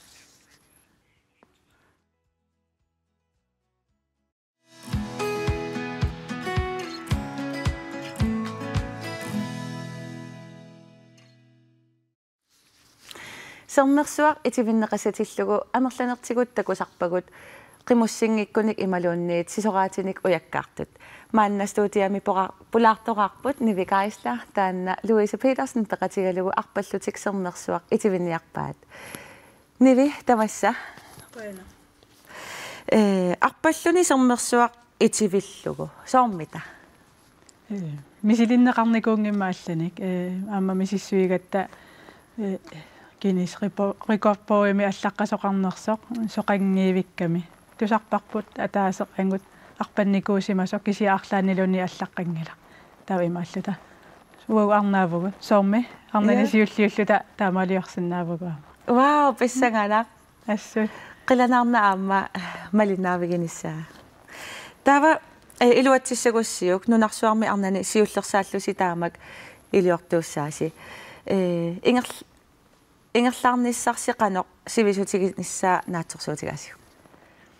Sermersuaq itivinneqassatillugu amerlanertigut takusarpagut qimussinngikkunik imaluunniit sisoraatinik ujakkaartut. Maanna studiami pora-, pulaartoraarput Nivi Geisler, taanna Louise Petersen peqatigalugu arpallutik sermersuaq itiviniarpaat. Nivi, tamaasa. Qujanaq. Ee, arpalluni sermersuaq itivillugu. Soormita? Ee, misilinneqarnikuunngimmat allanik, ee, aamma misissuigatta, ee, Guinness repo-, rekordbogimi allaqqasoqarnersoq, soqanngivikkami. Tusarparput ataaseq angut arpannikuusimasoq kisianni arlaannilluunniit allaqqanngilaq. Taava imaalluta. Uagut arnaavugut. Soormi? Arnani Ja. siulliulluta taamaaliorsinnaavugut aamma. Wow, pissanganaq. Assut. Qilanaarnaq aamma malinnaaviginissaa. Taava, eh, iluatsissagussiuk nunarsuarmi arnani siullersaallusi taamak iliortuussaasi. Eh, ingerl-, ingerlaarnissarsi qanoq sivisutiginissaa naatsorsuutigaasiuk?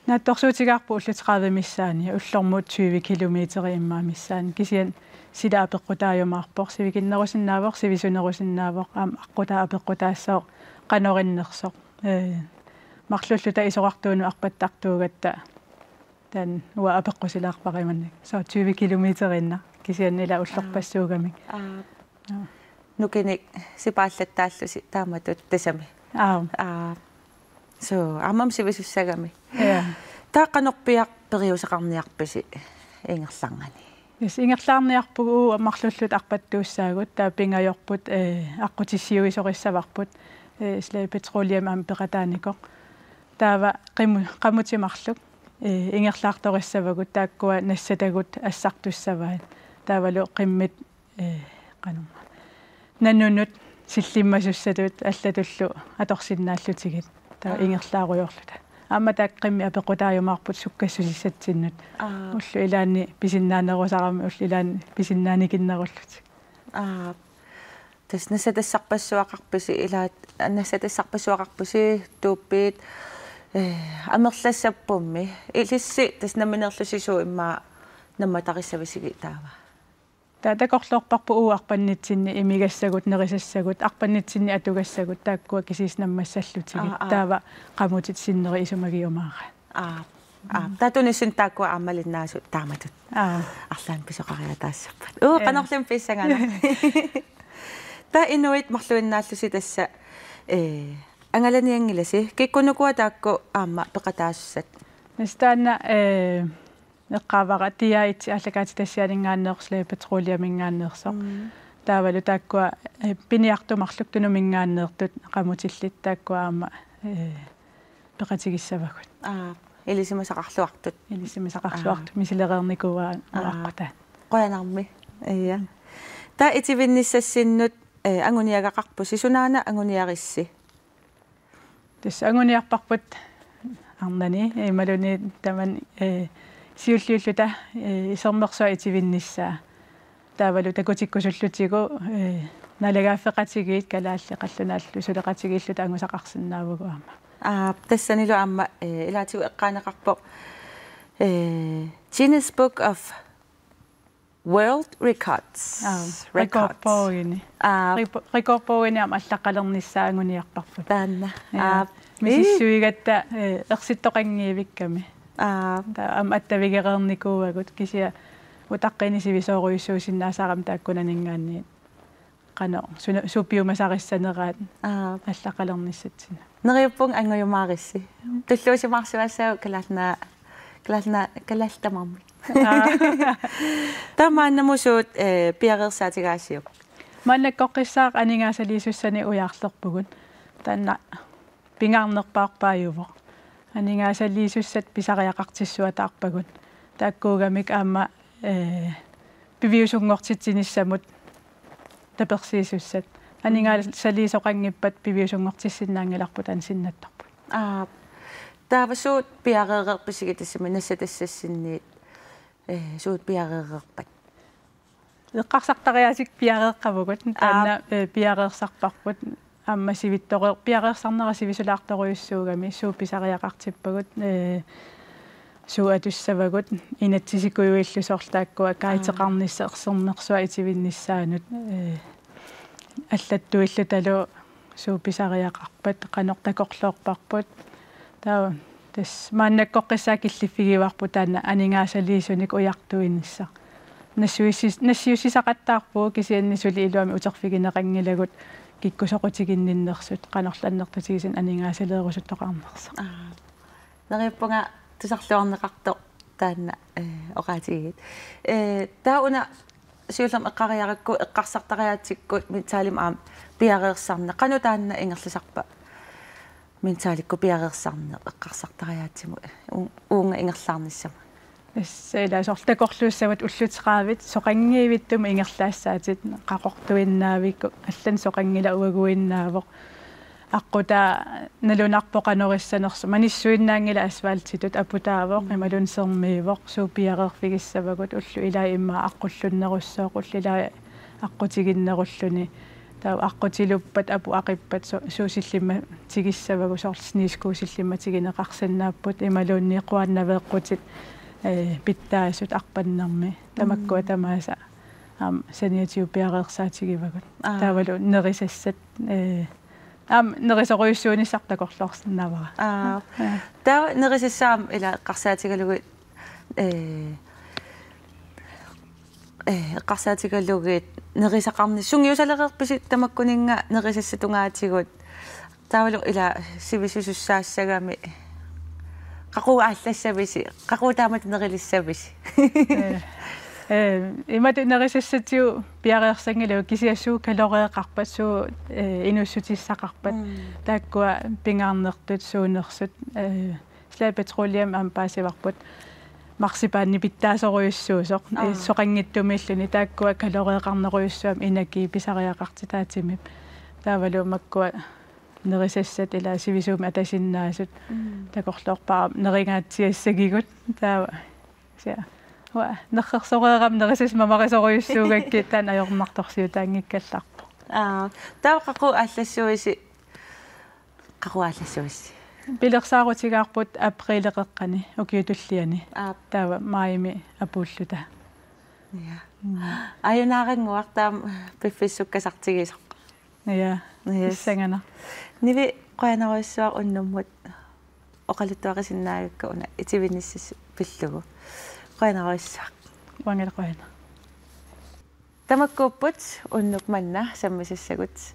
Naatsorsuutigaarput ullut tredive missaanni, ullormut tyve kilometer immaqa missaanni. Kisianni sila apeqqutaajumaarpoq, sivikinnerusinnaavoq, sivisunerusinnaavoq, aamma aqqutaa apeqqutaassaaq qanoq innersoq. Ee, marluulluta isorartuunut arpattartuugatta taanna uanga apeqqusilaarpara imannak. Soorlu tyve kilometeriinnaq kisianni ila ullorpassuugamik. Aap. Joo. Nukinnik sipaallattaallusi taamatut tassami. Aap. Aap. Suu, aammami sivisussagami. Ja. Taava qanorpiaq periuseqarniarpisi ingerlaarnani? Yes, ingerlaarniarpugut uagut marluulluta arpattuussaagut, taava pingajorput, eh, aqqutissiuisorissavarput, eh, Sverige Petroleum aamma peqataanikoq. Taava qimu-, qamutit marluk, eh, ingerlaartorissavagut, taakkua nassatagut assartussavaat. Taavalu qimmit ee, qanormaa. Nanunut sillimmasussatut allatullu atorsinnaallutigit. Taava Aa. ingerlaarujoorluta. Aamma taakku qimmit apeqqutaajumaarput sukkassusissatsinnut. Aa. Ullut ilaanni pisinnaanerusarami, ullut ilaanni pisinnaanikinnerullutik. Aa. Tassa nassatassarpassuaqarpisi ilaat, nassatassarpassuaqarpusi tuuppiit, ee, amerlassappummi. Ilissi tassa nammineerlusi suu immaqa nammatarissavisigit taava? Taava takorloorparput uagut arpannitsinni imigassagut, nerisassagut, arpannitsinni atugassagut, taakkua kisiisa nammassallutigit. Aa, aa. Taava qamutit sinneri isumagiumaaraat. Aa, aa. Mm. Taava tunissinni taakkua aamma malinnaasut taamatut. Aa. Arlaannik pisoqariataassappat. Uu, Ee. qanorluunniit pissanganaq. Taava inuit marluinnaallusi tassa, ee, angalanianngilasi, kikkunnukua taakku aamma peqataasussat? Tassa taanna, ee, eqqaavara T A et aallakaatitassianinngaanneersoq, Sverige Petroleum-inngaanneersoq. Mm. Taavalu taakkua, eh, piniartut marluk Tunuminngaanneertut qamutillit taakkua aamma, eh, peqatigissavagut. Aa, ilisimasaqarluartut. Ilisimasaqarluartut, Aa. misilereernikuuaat Aa. uaqqutaat. Qujanarmi. Ja. Taava itivinnissassinnut, eh, anguniagaqarpusi, sunaana anguniarissi? Tassa anguniarparput arnani, imaluunniit tamanna, eh, siulliulluta, eh, sermersuaq itivinnissaa. Taavalu takutikkusullutigu, eh, naalagaaffeqatigiit kalaallit qallunaallu suleqatigiilluta angusaqarsinnaavugut aamma. Aa, tassanilu aamma, eh, ilaatigut eqqaaneqarpoq, eh, Guinness Book of World Records. Aa, Records. Rekordbogini. Aa. Repo-, rekordbogini aamma allaqqalernissaa anguniarparput. Taanna. Ja. Aa. Misissuigatta, eh, ersittoqanngivikkami. Aa. Taava aamma attavigereernikuuagut kisianni utaqqini sivisoorujussuusinnaasarami taakkunaninngaanniit. Qanoq, suna-, suut piumasarissaneraat Aa. allaqqalernissatsinnut. Neriuppunga angujumaarissi. Tulluusimaarsuassaagut Kalaallit Nunaat, Kalaallit Nunaat, kalaallit tamarmik. Aa. Taava maannamut suut, eh, piareersaatigaasiuk? Maannakkoqqissaaq aningaasaliisussanik ujaarlerpugut. Taanna pingaarnerpaarpaajuvoq. Aningaasaliisussat pisariaqartissuataarpagut. Taakkuugamik aamma, eh, piviusunngortitsinissamut tapersiisussat. Aningaasaliisoqanngippat piviusunngortissinnaanngilarput ansinnattorput. Aa, taava suut piareereerpisigit tassami nassatassassinniit? Ee, suut piareerpat? Eqqarsartariaaseq piareeqqavugut. Aap. Taanna, ee, piareersarparput. Aamma sivittoreer-, piareersarnera sivisulaartorujussuugami suut pisariaqartippagut, ee, suut atussavagut, inatsisikujuillu soorlu taakkua guideqarnissaq, ersernersuaq itivinnissaanut, ee, allattuillutalu suut pisariaqarpat, qanoq takorloorparput. Taava tassa maannakkoqqissaaq killiffigivarput taanna aningaasaliisunik ujartuinissaq. Nassiussis-, nassiussisaqattaarpugut kisianni suli iluamik uterfigineqanngilagut kikkut soqutiginninnersut, qanorlu annertutigisumik aningaasaleerusuttoqarnersoq. Aa. Neriuppunga tusarluarneqartoq taanna, ee, oqaatigigit. Ee, taava una siullermik eqqariarakku eqqarsartariaatsikkut mentalimik aamma piareersarneq. Qanoq taanna ingerlasarpa? Mentalikkut piareersarneq eqqarsartariaatsimut u-, uunga ingerlaarnissamut. Tassa ilaa soorlu takorluussavat ullut tredive soqanngivittumik ingerlaassaatit, qaqortuinnaavikkuk, allanik soqanngilaq uaguinnaavoq. Aqqutaa nalunarpoq qanoq issanersoq, manissuinnaanngilaq asfaltitut, aputaavoq, mm, imaluunniit sermiivoq, suut piareerfigissavagut, ullut ilaat immaqa aqqullunnerussooq, ullut ilaat aqqutiginnerulluni. Taava aqqutiluppat, aput aqippat su-, suut sillimmatigissavagut, soorlu sneskuut sillimmatigineqarsinnaapput, imaluunniit quannaveeqqutit, ee, pitsaasut arpannermi. Tamakkua, mm, tamaasa aamma saniatigut piareersaatigivagut. Aa. Taavalu nerisassat, ee, aamma nerisorujussuunissaq takorloorsinnaavara. Aa. Aa. Taava nerisassat aamma ila eqqarsaatigalugit, ee, ee, eqqarsaatigalugit nerisaqarnissaq sungiusalereerpisi tamakkuninnga nerisassat tungaatigut? Taavalu ila sivisusussaassagami qaqugu aallassavisi, qaqugu taamatut nerilissavisi? Ee, ee, imatut nerisassatigut piareersanngilagut, kisianni suut kaloreeqarpat, suut, ee, inuussutissaqarpat. Mm. Taakkua pingaarnertut suunersut, ee, Slat Petroleum aamma paasivarput marsipaannik pitsaasorujussuusoq, aa, ee, soqanngitsumiilluni, taakkua kaloreeqarnerujussuarmik energi pisariaqartitaatimik. Taavalu makkua nerisassat ila sivisuumik atasinnaasut, mm, takorloorpara nerigaatsiassagigut. Taava sia. Uanga nerrersoreerama nerisassat mamarisorujussuugakkit taanna ajornartorsiutaanngikkallarpoq. Aa, taava qaqugu aallassavisi? Qaqugu aallassavisi? Pilersaarutigaarput apriili qeqqani ukiup tulliani. Aap. Taava maajimi apuulluta. Ja. Mm. Ajunaarannguaq taama piffissukkasartigisarpa. Ja. Yes. Issanganaq. Nivi, qujanarujussuaq unnummut oqaluttuarisinnaagakku una itivinnissasi pillugu. Qujanarujussuaq. Uangali qujanaq. Tamakkuupput unnuk manna sammisassagut.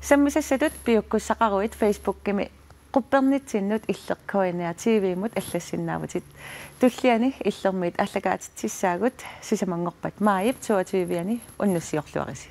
Sammisassatut piukkussaqaruit Facebookimi Quppernitsinnut Illeq K N R T V-mut allassinnaavutit. Tulliani Illermiit aallakaatitsissaagut, sisamanngorpat maajip toogtyve-ani unnussiorluarisi.